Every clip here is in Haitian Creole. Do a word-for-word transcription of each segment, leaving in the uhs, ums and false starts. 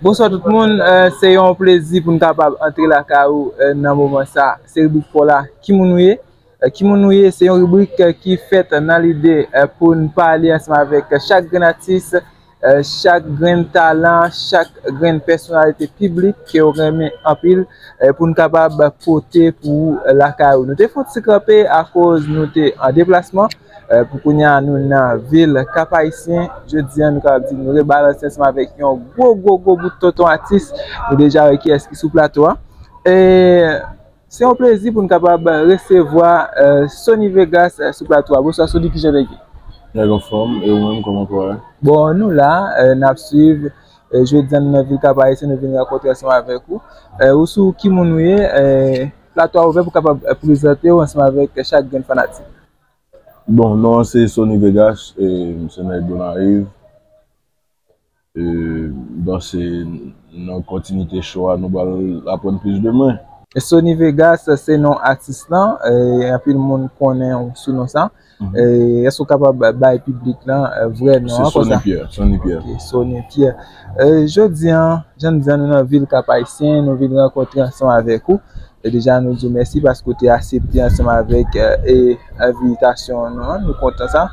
Bonswa tout moun, eh, se yon plezi pou n kapab antre lakay ou, eh, nan moman sa. Se ribrik pa w la, Ki moun ou ye? Eh, Ki moun ou ye? Se yon ribrik, eh, ki fèt nan lide, eh, pou n pale ansanm avèk chak grenn atis, eh, chak grenn talan, chak grenn pèsonalite piblik ke w renmen anpil, eh, pou n kapab pote pou ou, eh, lakay ou. Nou te fè yon ti kanpe akoz nou te an deplasman. Eh, pou kounye a, nou nan vil Kap Ayisyen. Jodi a, nou kapab di nou rebalanse ansanm avèk yon gwo, gwo, gwo bout tonton atis. Nou deja wè kiyès ki sou plato a. E se yon plezi pou n kapab resevwa, eh, Sony Vegas, eh, sou plato a. Bonswa, Sony, kijan nèg ye? Nèg anfòm, e ou menm, kòman kò a? Bon, nou la, eh, n ap swiv. Eh, jodi a, nou nan vil Kap Ayisyen, nou vin rankontre ansanm avèk ou. Eh, ou sou Ki moun ou ye? Eh, plato a ouvè pou w kapab, eh, prezante w ansanm avèk chak grenn fanatik. Bon, non an se Sony Vegas, e m se nèg Gonayiv. E, bon, se nan kontinite show a nou pral aprann plis de mwen. Sony Vegas se non atis lan, e anpil moun konnen w sou non sa. Mhm. E èske w kapab bay piblik lan, e, vrè non an konsa? Se Sony Pierre, Sony Pierre. Ok, Sony Pierre. E, jodi a, jan n di a, nou nan vil Kap Ayisyen, nou vin rankontre ansanm avèk ou. E deja, nou di w mèsi paske w te aksepte ansanm avèk, eh, e envitasyon nou an. Nou kontan sa.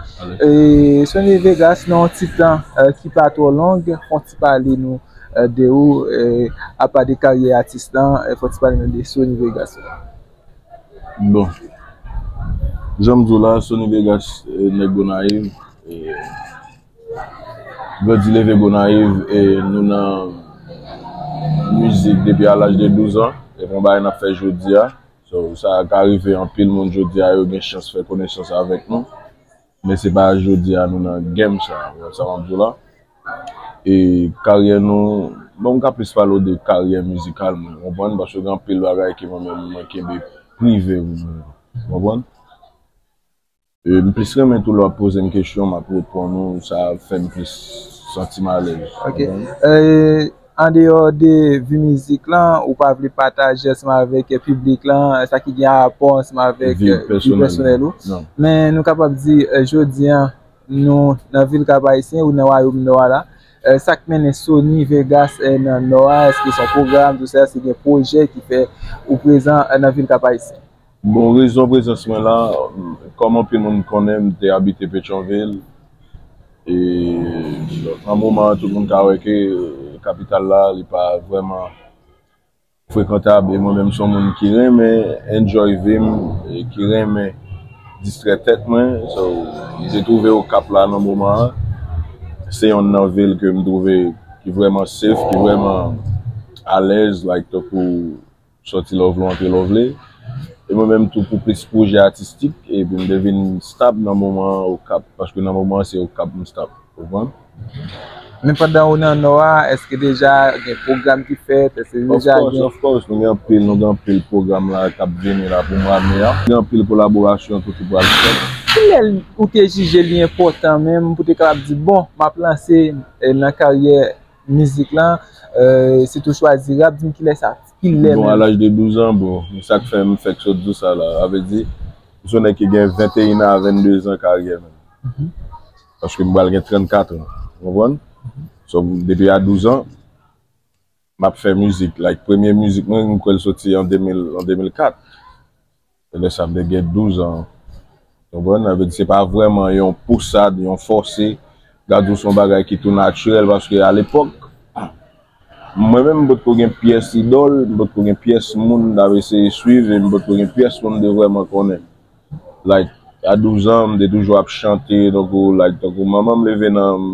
E Sony Vegas, nan yon ti tan, eh, ki pa twò long, fè yon ti pale nou, eh, de ou, eh, apa de karyè atis lan, eh, fè yon ti pale nou de Sony Vegas. Bon. Jan m di w la, Sony Vegas, eh, nèg Gonayiv, eh, grandi leve Gonayiv, e nou nan mizik depi a laj de douz an. E yon bagay n ap fè jodi a. So, sa ka rive anpil moun jodi a, yo gen chans fè konesans avèk nou. Men se pa jodi a nou nan game sa, sa m ap di w la. E karyè nou, bon, m ka plis pale w de karyè mizikal mwen, konprann? Paske gen anpil bagay ke mwen menm mwen kenbe prive pou mwen, konprann? E m plis renmen tou lè w ap poze m kesyon, m ap reponn ou, sa ap fè m plis santi m alèz. Ok. E, andeyò de vi mizik lan, ou pa vle pataje ansanm avèk piblik lan, sa ki gen rapò ansanm avèk, vi, eh, vi pèsonèl, pèsonèl ou? Non. Men nou kapab di, eh, jodi a, nou nan vil Kap Ayisyen ou nan Wayòm Nò a la. Eh, sa k mennen Sony Vegas, eh, nan Nò a, èske se yon pwogram, tou sa, èske gen pwojè ki fè ou prezan, eh, nan vil Kap Ayisyen? Bon, rezon prezans mwen la, kòm anpil moun konnen, m te abite Petyonvil. E nan moman an, tout moun ka wè ke, eh, kapital la, li pa vrèman frekantab. E mwen menm, se yon moun ki renmen enjoy vi m, e ki renmen distrè tèt mwen. So, m te twouve Okap la nan moman an. Se yonn nan vil ke m twouve ki vrèman safe, ki vrèman alèz, like, tankou sòti lè w vle, w antre lè w vle. E mwen menm tou pou plis pwojè atistik, epi m te vin stab nan moman an Okap, paske nan moman an se Okap m stab, ou konprann? Men pandan ou nan Nò a, èske deja gen pwogram ki fèt? Èske deja gen? Of course, of course, nou gen anpil, nou gen anpil pwogram la k ap vini la pou mwa me a. Gen anpil kolaborasyon tou ki pral fèt. Kilè ou te jije li enpòtan menm pou te kapab di, bon, m ap lanse, eh, nan karyè mizik lan, eh, sitou chwazi rap, di m kilè sa, kilè menm? Bon, a laj de douz an, bon, sa k fè m fèk sot di w sa la, sa vle di, m se yon nèg ki gen venteyen a vennde zan karyè menm. Mhm. Paske m pral gen trannkat an, ou konprann? Mhm. So, depi a douz an, m ap fè mizik. Like, premye mizik mwen, m kwè l soti an de mil, an de mil kat. E lè sa m te gen douz an. Konprann? Sa vle di se pa vrèman yon pousad, yon fòse. Gade w se yon bagay ki tou natirèl paske alepòk, mwen menm m potko gen pyès idòl, m potko gen pyès moun m t ap eseye swiv e m potko gen pyès moun m te vrèman konnen. Like, a douz an, m te toujou ap chante, tankou, like, tankou manman m leve nan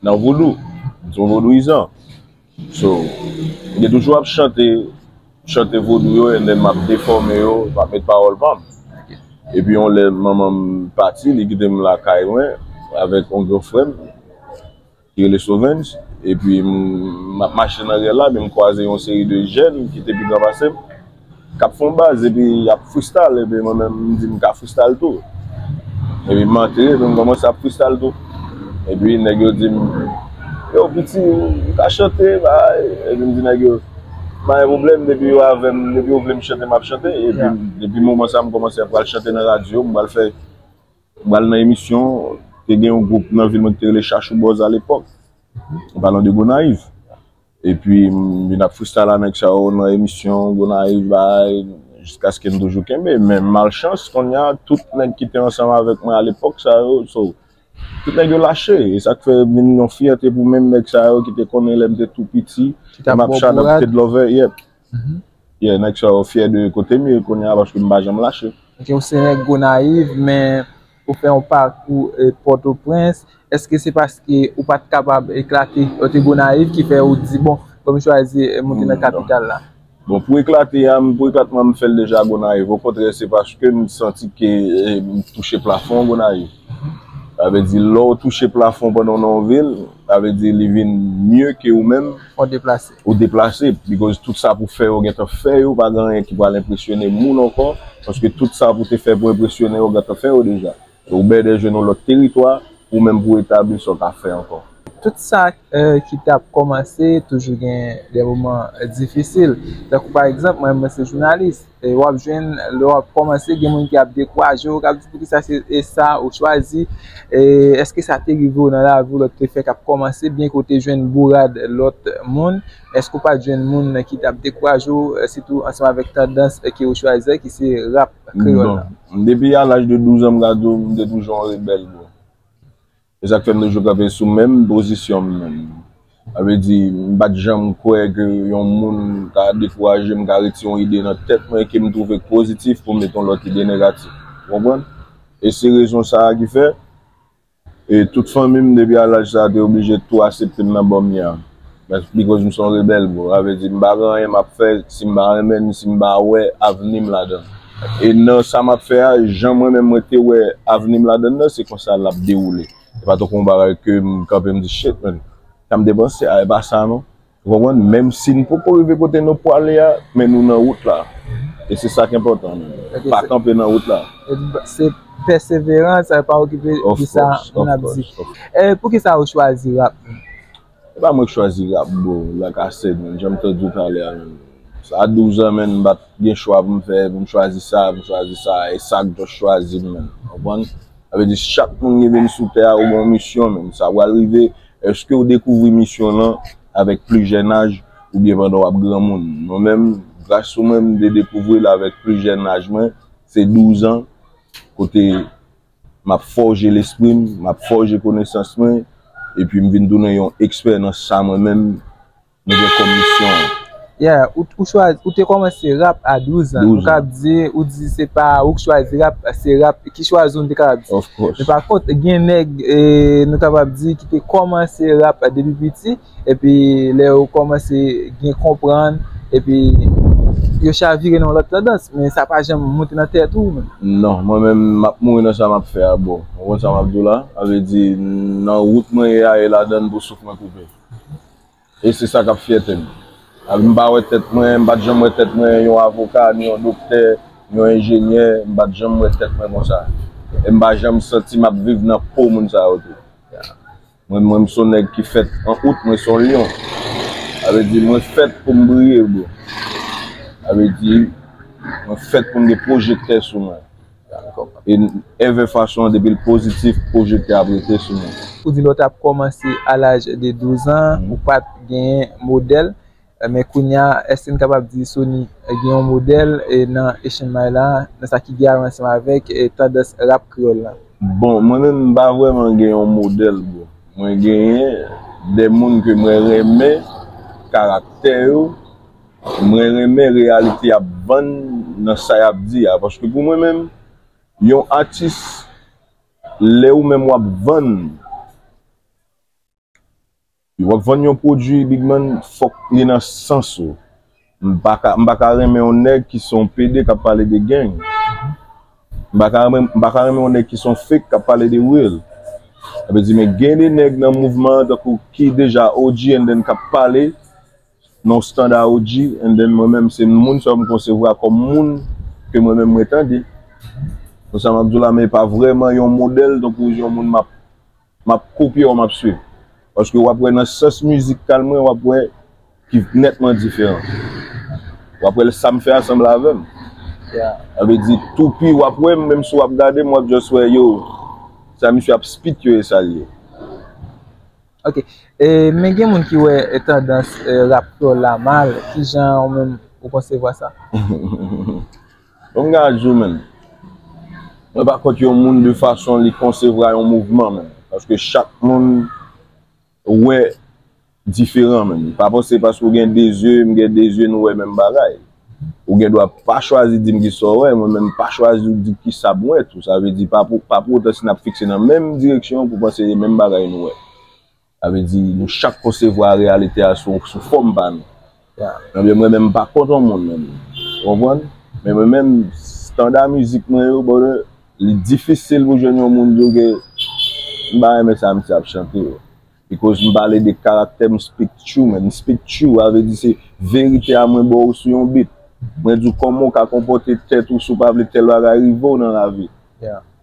nan vodou. M se yon vodouyizan. So, m te toujou ap chante, chante vodou yo, and then m ap defòme yo, m ap met pawòl pa m. Epi yon lè, manman m pati, li kite m lakay mwen, avèk yon gran frè m, ki rele Sovens. Epi m, m ap mache nan riyèl la, men m kwaze yon seri de jèn ki te pi gran pase m. K ap fè yon baz, epi y ap freestyle, epi mwen menm, m di m ka freestyle tou. Epi m antre, epi m kòmanse ap freestyle tou. Epi nèg yo di m, yo, piti, ou ka chante, bay. Epi m di nèg yo, pa gen pwoblèm, depi yo avè m, depi yo vle m chante, m ap chante. Epi depi moman sa, m kòmanse ap pral chante nan radyo, m pral fè, m pral nan emisyon, te gen yon gwoup nan vil mwen ki te rele Chachou Buzz alepòk. An palan de Gonayiv. Epi m vin ap freestyle a nèg sa yo nan emisyon Gonayiv, bay, jiskaske m toujou kenbe. Men malchans, kounye a, tout nèg ki te ansanm avèk mwen alepòk sa yo, so, tout nèg yo lache. E sa k fè vin yon fyète pou menm nèg sa yo ki te konnen lè m te tou piti, m ap shout out Kid Lover, yep. Yeah, nèg sa yo fyè de kote m ye kounye a paske m pa janm lache. Ok, ou se nèg Gonayiv, men ou fè yon pakou e, Pòtoprens. Èske se paske ou pa t kapab eklate lè w te Gonayiv ki fè ou di, bon, ban m chwazi e, monte nan kapital la? Bon, pou eklate a, m, pou eklatman, m fè l deja Gonayiv. Okontrè, se paske m santi ke e, m touche plafon Gonayiv. Sa vle di, lè w touche plafon pandan w nan yon vil, sa vle di li vin mye ke ou menm. Ou deplase. Ou deplase, because tout sa pou fè yo gentan fè yo, pa gen anyen ki pral enpresyone moun ankò, paske tout sa pou te fè pou enpresyone yo gentan fè yo deja. So, ou bèdè jwenn yon lòt teritwa, ou menm pou etabli sa w ka fè ankò. Tout sa e, ki t ap kòmanse toujou gen de moman e, difisil. Tankou pa egzanp, mwen, mwen se jounalis. E w ap jwenn, lè w ap kòmanse, gen moun ki ap dekouraje w, k ap di poukisa se e sa ou chwazi. E èske sa te rive w nan lavi w lè w te fèk ap kòmanse, byen ke w te jwenn bourad lòt moun? Èske w pa t jwenn moun ki t ap dekouraje w, e, sitou ansanm avèk tandans e, ke ou chwazi a, ki se rap kreyòl la? Bon, depi a laj de douz an, m ka di w, m te toujou yon rebèl, bro. E sa k fè m toujou kanpe sou menm pozisyon m menm. Sa vle di, m pa t janm kwè ke yon moun ka dekouraje m, ka retire yon ide nan tèt mwen ke m twouve k pozitif pou m mete yon lòt ide negatif. Ou konprann? E se rezon sa a ki fè, e tout fanmi m depi a laj sa a te oblije tou aksepte m nan bò m ye a. Because m se yon rebèl, bro. Sa vle di, m pa gen anyen m ap fè si m pa renmen l, si m pa wè avni m ladan l. E nan sa m ap fè a, jan mwen menm mwen te wè avni m ladan l nan, se konsa l ap dewoule. E pa tankou yon bagay ke m kanpe m di, shit, man, sa m te panse a, e pa sa non. Ou konprann? Menm si n poko rive kote nou prale a, men nou nan wout la. E se sa k enpòtan, man. Pa kanpe nan wout la. Se pèseverans, pa okipe de sa moun ap di. E poukisa ou chwazi rap? E pa mwen k chwazi rap, bro. Like I said, man, jan m te di w talè a, man. Sa a douz an, man, m pa t gen chwa pou m fè, pou m chwazi sa, pou m chwazi sa, e sa k just chwazi m, man. Ou konprann? Sa vle di, chak moun ki vin sou tè a, ou gen yon misyon, man. Sa pral rive, èske w dekouvri misyon lan avèk pli jèn aj oubyen pandan w ap granmoun? Mwen menm, gras ou mwen, m te dekouvri l avèk pli jèn aj mwen, se douz an, kote m ap fòje lespri m, m ap fòje konesans mwen, epi m vin tounen yon ekspè nan sa mwen menm m gen kòm misyon an. Yeah, ou, ou chwazi, ou te kòmanse rap a douz an. Nou ka di, ou di se pa ou k chwazi rap, se rap ki chwazi w, nou te kapab di. Of course. Men pa kont, gen nèg, e, nou kapab di, ki te kòmanse rap depi piti, epi lè yo kòmanse gen konprann, epi yo chavire nan yon lòt tandans, men sa pa janm monte nan tèt ou menm. Non, mwen menm, m ap mouri nan sa m ap fè a, bro. Ou konn sa m ap di w la? Sa vle di, nan wout mwen ye a, e ladan l pou souf mwen koupe. E se sa k ap fyète m. A, m pa wè tèt mwen, m pa t janm wè tèt mwen yon avoka, ni yon doktè, ni yon enjenyè, m pa t janm wè tèt mwen konsa. E m pa janm santi m ap viv nan po moun sa yo tou. Mwen, mwen, m se yon nèg ki fèt an out, mwen se yon lyon. Sa vle di, mwen fèt pou m briye, bro. Sa vle di, mwen fèt pou m gen pwojektè sou mwen. E evè fason an, depi l pozitif, pwojektè ap rete sou mwen. Ou di lè w t ap kòmanse a laj de douz an, ou pa t genyen modèl. Men kounye a, èske n kapab di Sony gen yon modèl e nan Asian Mile la, nan sa ki gen a wè ansanm avèk e tandans rap kreyòl la? Bon, mwen menm, m pa vrèman gen yon modèl, bro. Mwen genyen de moun ke mwen renmen karaktè yo, mwen renmen reyalite y ap vann nan sa y ap di a. Paske pou mwen menm, yon atis, lè ou menm w ap vann, w ap vann yon pwodui, big man, fòk li nan sans ou. M pa ka, m pa ka renmen yon nèg ki se yon pede k ap pale de gang. M pa ka renmen, m pa ka renmen yon nèg ki se yon fake k ap pale de real. Sa vle di, men gen de nèg nan mouvman an, tankou ki deja O G and then k ap pale nan yon standard O G, and then mwen menm, se moun sa yo m konsevwa kòm moun ke mwen menm mwen tande. Konsa m ap di w la, men e pa vrèman yon modèl, tankou yon moun m ap m ap kopye w, m ap swiv. Paske w ap wè nan sans mizikal mwen, w ap wè ki nètman diferan. W ap wè sa m fè a sanble avè m. Sa vle di, toupi, w ap wè m, menm si w ap gade m, w ap just wè, yo, sa misye ap spit yo, e sa l ye. Ok. E, men gen moun ki wè e tandans e, rap kreyòl la mal. Kijan ou menm ou konsevwa sa? Bon, m ka di w menm. Mwen pa kont yon moun de fason li konsevwa yon mouvman menm. Paske chak moun wè diferan menm. Pa panse paske w gen de zye, m gen de zye, nou wè menm bagay. Ou gen dwa pa chwazi di m kisa w wè, mwen menm pa chwazi di kisa m wè tou. Sa vle di pa pou, pa pou otan si n ap fikse nan menm direksyon pou panse e menm bagay nou wè. Sa vle di nou chak konsevwa reyalite a sou, sou fòm pa nou. Ebyen mwen menm m pa kont yon moun menm. Ou konprann? Men mwen menm, standa mizik mwen yo, brother, li difisil pou jwenn yon moun di w ke m pa renmen sa misye ap chante yo. Because m pale de karaktè m, speak true, man. M speak true, sa vle di se verite a mwen ba w sou yon beat. Mwen di w kòman w ka konpòte tèt ou si w pa vle tèl bagay rive w nan lavi.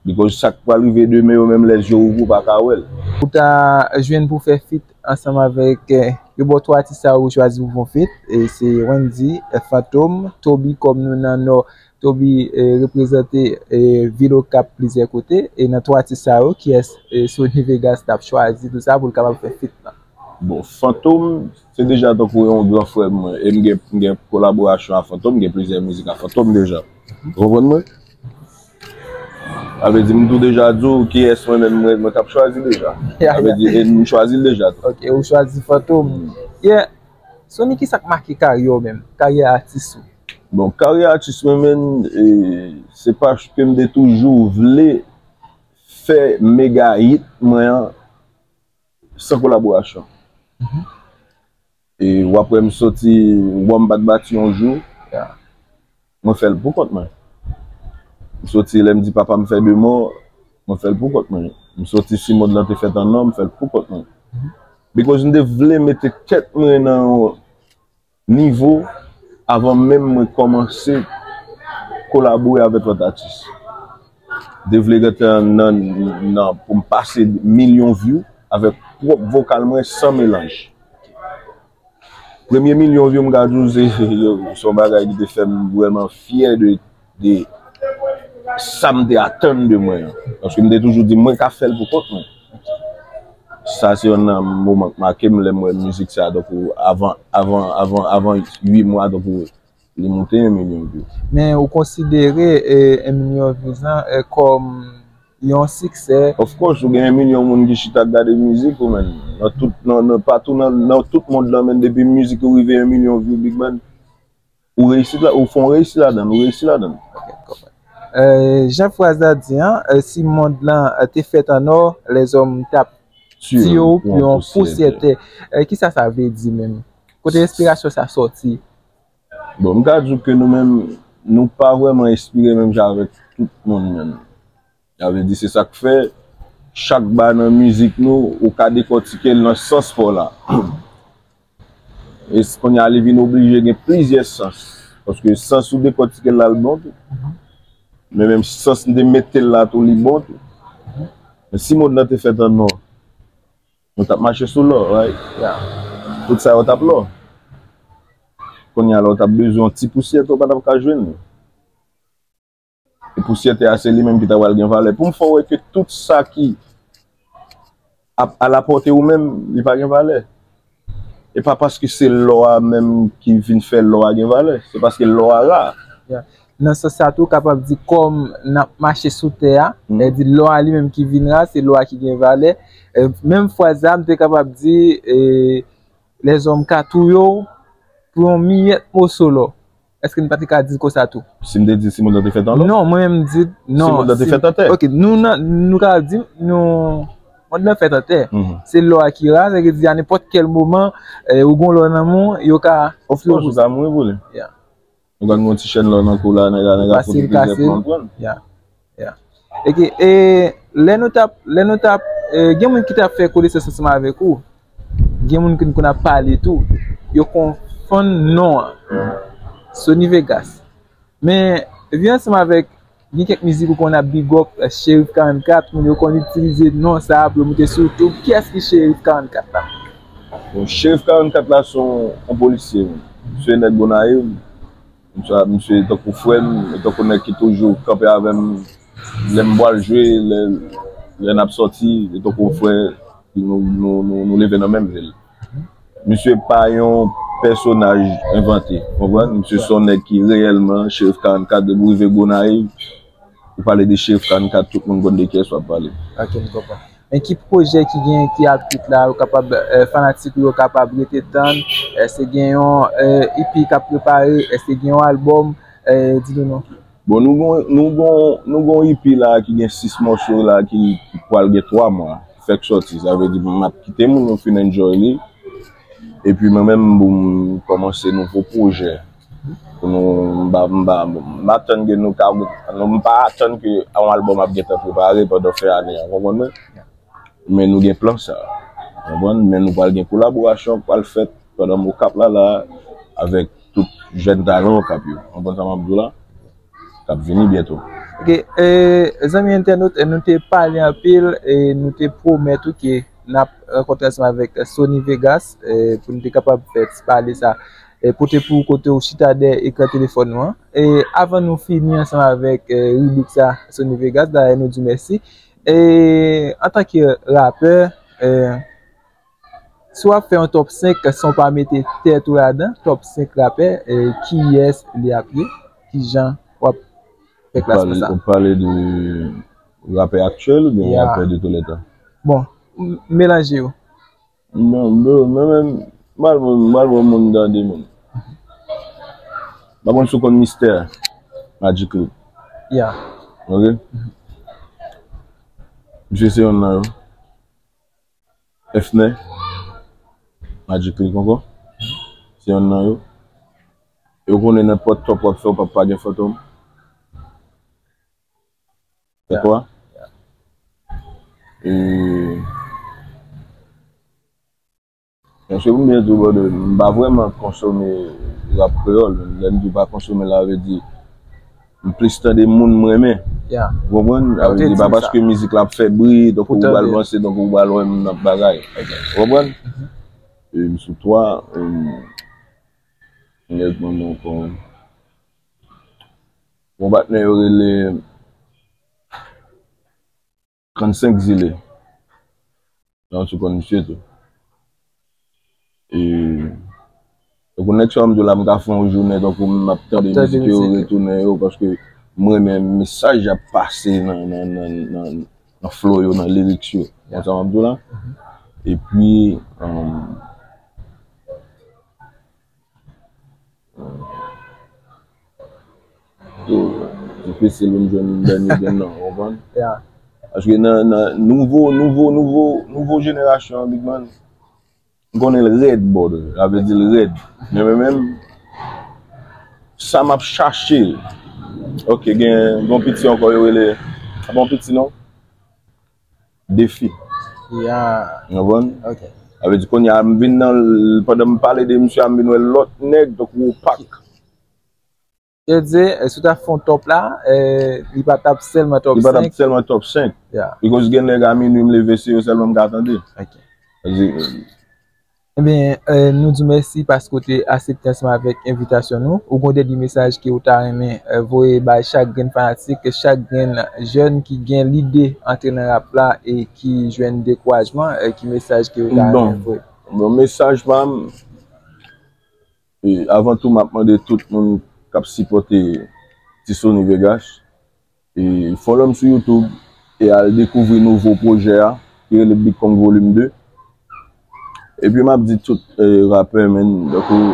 Because sa k pral rive demen yo menm lè zye w ouvri w pa ka wè l. Ou ta jwenn pou fè feat ansanm avèk eh, yo ba w twa atis sa yo ou chwazi pou fè feat. E se Wendy, eh, Fantom, Toby kòm nou nan Nò. Toby eh, reprezante eh, vil Okap plizyè kote. E nan twa atis sa yo, kiyès eh, Sony Vegas t ap chwazi tou sa pou l kapab fè feat lan? Bon, Fantom, se deja tankou yon gran frè mwen. E m gen, m gen kolaborasyon a Fantom, m gen plizyè mizik a Fantom deja. Ou konprann mwen? Sa vle di m tou deja di w kiyès mwen menm mwen, mwen t ap chwazi deja. Sa vle di e m chwazi l deja tou. Ok, ou chwazi Fantom. Yeah. Sony, kisa k make karyè w menm? Karyè atis ou? Bon, karyè atis mwen menm, e, se paske m te toujou vle fè mega hit mwen an san kolaborasyon. E w ap wè m soti, w ap wè m bat bati yon jou, mwen fè l pou kont mwen. M soti lè m di papa m fè de mò, mwen fè l pou kont mwen. M soti si mond lan te fèt an nò, m fè l pou kont mwen. Because m te vle mete tèt mwen nan yon nivo avan menm mwen kòmanse kolabore avèk lòt atis. M te vle gentan nan, nan, nan pou m pase milyon view avèk pwòp vokal mwen san melanj. Premye milyon view m ka di w se se yon bagay ki te fè m vrèman fyè de de sa m te atann de mwen an. Paske m te toujou di mwen ka fè l pou kont mwen. Sa se youn nan moman k make m lè m wè mizik sa, donk avan avan avan avan uit mwa, donk li moute yon milyon view. Men ou konsidere eh, yon milyon views lan eh, kòm yon siksè? Of course, ou gen yon milyon moun ki chita ap gade mizik ou, men nan tout, nan, nan, patou nan, nan tout mond lan, men depi mizik ou rive yon milyon view, big man, ou reyisi la, ou fè yon reyisi ladan l, ou reyisi ladan l. Jan fraz la di an, si mond lan te fèt an nò, lèzòm t ap tiye w pou yon pousyè tè. Kisa sa vle di menm? Kote enspirasyon sa sòti? Bon, m ka di w ke nou menm, nou pa vrèman enspire menm jan avèk tout moun menm. Sa vle di se sa k fè chak ba nan mizik nou, ou ka dekòtike l nan sans pa w la. E kounye a li vin oblije gen plizyè sans. Paske sans ou dekòtike l la, l bon tou. Men menm sans m te mete l la tou, li bon tou. Men si mond lan te fèt an nò, nou t ap mache sou lò, right? Tout sa yo t ap lò. Kounye a la, ou t ap bezwen yon ti pousyè tou, ou pa t ap ka jwenn li. E pousyè tè a se li menm ki ta pral gen valè. Pou m fè w wè ke tout sa ki ap alapòte ou menm, li pa gen valè. E pa paske se lò a menm ki vin fè lò a gen valè. Se paske lò a ra. Nan sans sa tou, w kapab di kòm n ap mache sou tè a, e di lò a li menm ki vin ra, se lò a ki gen valè. Menm fraz sa, m te kapab di, lèzòm ka touye w pou yon miyèt moso lò. Èske n pa te ka di l konsa tou? Si m te di si mond lan te fèt an lò? Non, mwen menm m di non. Si mond lan te fèt an tè? Ok, nou nan, nou ka di nou mond lan fèt an tè. Se lò a ki ra, sa vle di a nenpòt kèl moman ou gon lò nan men w, yo ka. Of course, ou ka mouri pou li. Ou ka gen yon ti chèn lò nan kou la, nèg la, nèg la fout ou plizyè plan pran. Ok, e lè nou t ap, lè nou t ap, gen moun ki t ap fè konesans ansanm avèk ou, gen moun ki konn ap pale tou, yo konfonn non an, Sony Vegas. Men vin ansanm avèk, gen kèk mizik ou konn ap big up, Cherif karannkat, moun yo konn itilize non sa a pou yo moute sou YouTube. Kiyès ki Cherif karannkat la? Bon, Cherif karannkat la se yon polisye, wi. Se nèg Gonayiv. Misye, misye tankou frè m, e tankou nèg ki toujou kanpe avè m lè m pral jwe, lè, lè n ap sòti, e tankou frè, nou, nou, nou, nou leve nan menm vil. Misye pa yon pèsonaj envante, konprann? Misye se yon nèg ki reyèlman, Cherif karannkat, depi w rive Gonayiv, ou pale de Cherif karannkat, tout moun konn de kiyès w ap pale. Ok, m konprann. Men ki pwojè ki gen, ki ap vin la, yo kapab, eh, fanatik yo kapab rete tann? Èske gen yon, eh, E P k ap prepare? Èske gen yon albòm? Eh, di nou non. Bon, nou gon, nou gon, nou gon E P la ki gen sis mòso la ki, ki pral gen twa mwa, fèk sòti. Sa vle di, m ap kite moun yo fin enjoy li. Epi mwen menm, pou m kòmanse nouvo pwojè. Pou nou, m pa, m pa, m pa tann ke nou ka, nou, m pa atann ke yon albòm ap gentan prepare pandan fen ane a, konprann mwen? Men nou gen plan sa, konprann? Men nou pral gen kolaborasyon k pral fèt pandan m Okap la, la, avèk tout jèn talan Okap yo. Konprann sa m ap di w la? K ap vini byento. Ok, e, zanmi entènot, e, nou te pale anpil, e nou te pwomèt ou ke n ap rankontre ansanm avèk Sony Vegas, e, pou nou te kapab fè ti pale sa, e, pote pou ou kote ou chita dèyè ekran telefòn nou an. E avan nou fini ansanm avèk, e, ribrik sa, Sony Vegas, dayè nou di w mèsi. E antanke rapè, e, si w ap fè yon top senk san w pa mete tèt ou ladan, top senk rapè, e, kiyès li ap ye? Kijan w ap fè klasman sa? Ou pale de rapè aktyèl oubyen rapè de toulètan? Bon, m- melanje yo. Non, bro, mwen menm, m al, m al wè moun tande moun. M pa konn si w konn Mistè Magic Click. Ya. Ok? Misye se yonn nan yo. Efne Magic Click ankò. Se yonn nan yo. Yo konnen nenpòt top w ap fè, w p ap pa gen Fantom. Fè twa. E, paske pou m byen di w, brother, m pa vrèman konsome rap kreyòl. Lè m di w pa konsome l la, vle di m plis tande moun m renmen. Ya. Ou konprann? Sa vle di, pa paske mizik la ap fè bri, donk ou pral vanse, donk ou pral wè m nan bagay. Ou konprann? E m sou twa, e m, nèg mwen, mwen kon, yon patnè yo rele trannsenk Zile. Nan, ou konn misye tou. E, e pou nèg sa, m di w la, m ka fè yon jounen tankou m ap tande mizik yo, retounen yo, paske m renmen mesaj y ap pase nan, nan, nan, nan, nan flow yo, nan lyrics yo. Konn sa m ap di w la? Epi, um, Yo, difisil pou m jwenn dènye gen non, ou konprann? Ya. Paske nan, nan nouvo, nouvo, nouvo, nouvo jenerasyon an, Big Man, m konnen l rèd, brother. Sa vle di l rèd. Men mwen menm, sa m ap chache. Ok, gen, gen yon piti ankò, yo rele, pa yon piti non. Defi. Ya. Ou konprann? Ok. Sa vle di kounye a, m vin nan l, pandan m pale de misye a, m vin wè lòt nèg, tankou Opak. Vle di, eh, si w ta fè yon top la, eh, li pa t ap sèlman top senk. Li pa t ap sèlman top senk. Ya. Because gen nèg a minui m leve, se yo sèlman m ka tande. Ok. Sa vle di, Ebyen, eh, nou di w mèsi paske w te aksepte ansanm avèk envitasyon nou. Ou gon dènye mesaj ke w ta renmen, eh, voye bay chak grenn fanatik, chak grenn jèn ki gen lide antre nan rap la e ki jwenn dekourajman, eh, ki mesaj ke w ta renmen voye? Bon, mesaj pa m, e, avan tou, m ap mande tout moun k ap sipòte Ti Sony Vegas, e, follow m sou YouTube e al dekouvri nouvo pwojè a ki rele Big Kong Volume de. Epi m ap di tout, e, rapè, man, tankou,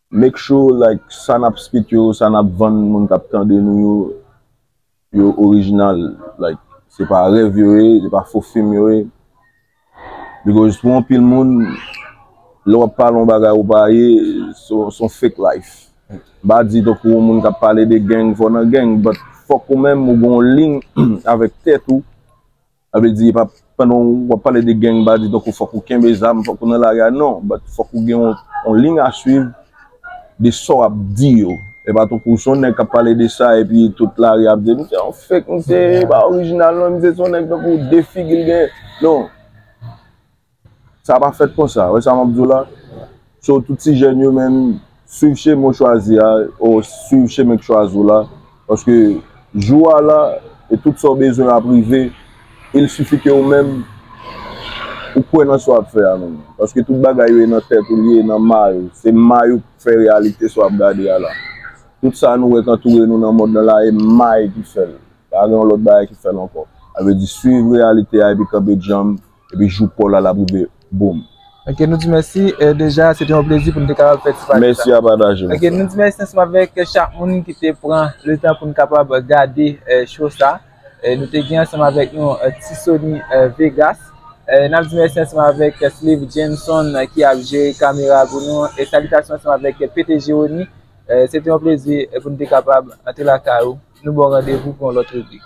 make sure, like, sa n ap spit yo, sa n ap vann moun k ap tande nou yo, yo orijinal, like, se pa rèv yo ye, se pa fo fim yo ye. Because pou anpil moun, lè w ap pale yon bagay ou pa ye, se, se yon fake life. M pa di tankou yon moun k ap pale de gang, fò nan gang, but fòk ou menm ou gen yon liy avèk tèt ou. Sa vle di, e pa pandan w ap pale de gang, m pa di tankou fòk ou kenbe zam, fòk ou nan lari a, non, but fòk ou gen yon, yon liy a swiv de sa w ap di yo. E pa tankou se yon nèg k ap pale de sa epi tout lari ap di, "Misye yon fake, misye pa orijinal non, misye se yon nèg tankou de figi l gen." Non. Sa pa fèt konsa. Wè sa m ap di w la? So, tout ti jèn yo menm, swiv chemen w chwazi a, o swiv chemen k chwazi w la. Paske jou a la, e tout sa w bezwen ap rive, il sifi ke ou menm, ou kwè nan sa w ap fè a menm. Paske tout bagay yo e nan tèt ou li ye, nan may ou. Se may ou k fè reyalite sa w ap gade a la. Tout sa nou wè k antoure nou nan mond lan la, e may ki fè l. Pa gen yon lòt bagay ki fè l ankò. Sa vle di swiv reyalite a epi kanpe djanm, epi jou pa w la l ap rive. Boum. Ok, nou di mèsi. E, deja, se te yon plezi pou nou te kapab fè ti pale sa. Mèsi a pataje, mon frè. Ok, nou di mèsi ansanm avèk chak moun ki te pran letan pou nou kapab gade, e, show sa. E, nou te gen ansanm avèk nou, e, Ti Sony, e, Vegas. E, n ap di mèsi ansanm avèk Sliv Jameson, e, ki ap jere kamera pou nou. E salitasyon ansanm avèk P T Jeroni. E, se te yon plezi, e, pou nou te kapab antre lakay ou. Nou ba w randevou pou yon lòt ribrik.